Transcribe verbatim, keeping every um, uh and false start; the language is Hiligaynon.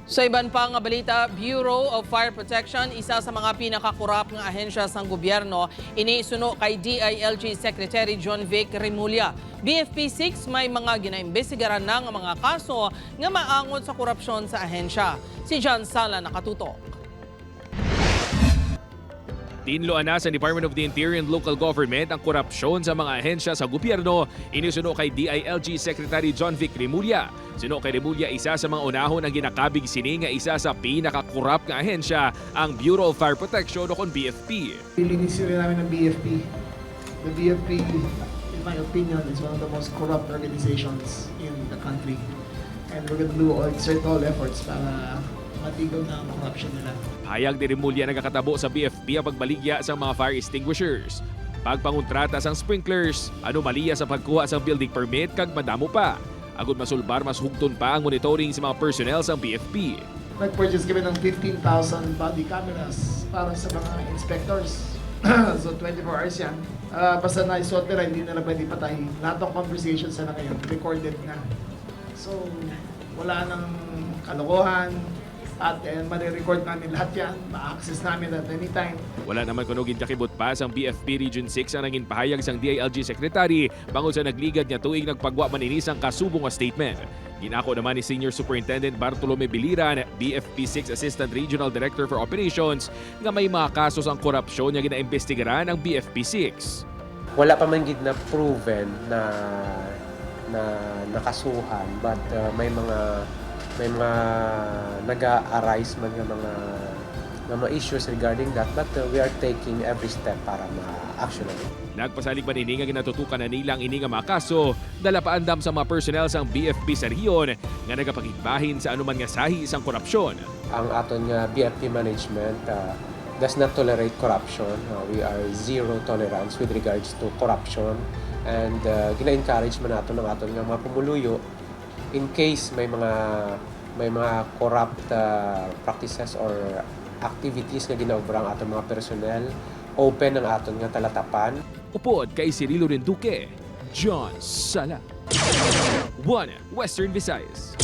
Sa iban pa nga balita, Bureau of Fire Protection, isa sa mga pinakakurap nga ahensya sang gobyerno, ini suno kay D I L G Secretary John Vic Remulla. B F P six may mga ginaimbestigaran na nga mga kaso nga maangot sa korupsyon sa ahensya. Si John Sala nakatutok. Tinluan na sa Department of the Interior and Local Government ang korupsyon sa mga ahensya sa gobyerno, ini suno kay D I L G Secretary John Vic Remulla. Suno kay Remulla, isa sa mga unahon ang ginakabig sini nga isa sa pinakakurap nga ahensya ang Bureau of Fire Protection o kon B F P. Linisin rin namin ng B F P. The B F P, in my opinion, is one of the most corrupt organizations in the country. And we're gonna do all, exert all efforts para matigaw na ang corruption nila. Pahayag ni Remulla, nagakatabo sa B F P ang pagbaligya sang mga fire extinguishers, pagpangontrata sang sprinklers, anomalya sa pagkuha sang building permit, kag madamo pa. Agud masulbar, mas hugton pa ang monitoring sa mga personnel sang B F P. Nag-purchase kami ng fifteen thousand body cameras para sa mga inspectors. So, twenty-four hours yan. Ah, basta naisuot nila, hindi nila pwede patay. Lahat ng conversations na ngayon, recorded na. So, wala nang kalokohan. At, eh, mare-record namin lahat yan. Ma-access namin at any time. Wala naman kuno gindakibot pa sang B F P Region six ang nangin pahayag sang D I L G Secretary bangod sa nagligad nga tuig nagpagwa man ini sang kasubo nga statement. Ginako naman ni Senior Superintendent Bartolome Biliran, B F P six Assistant Regional Director for Operations, nga may mga kaso sang korupsyon nga ginaimbestigaran ang B F P six. Wala pa man gid na proven na, na nakasuhan, but, uh, may mga, may mga naga-arise man nga mga, nga mga issues regarding that, but, uh, we are taking every step para ma-action na. Nagpasalig man ini nga ginatutukan na nila ang ini nga mga kaso, dala pa andam sa mga personnel sang B F P sa rehiyon nga nagapakigbahin sa anuman nga sahi sang korupsyon. Ang aton nga B F P management, ah, does not tolerate corruption. Ah, we are zero tolerance with regards to corruption. And, ah, gina-encourage man naton ang aton nga mga pumuluyo in case may mga, may mga corrupt, ah, practices or activities nga ginaobra ang aton mga personnel. Open ang aton nga talatapan. Upod kay Cirilo Rinduque, John Sala, One Western Visayas.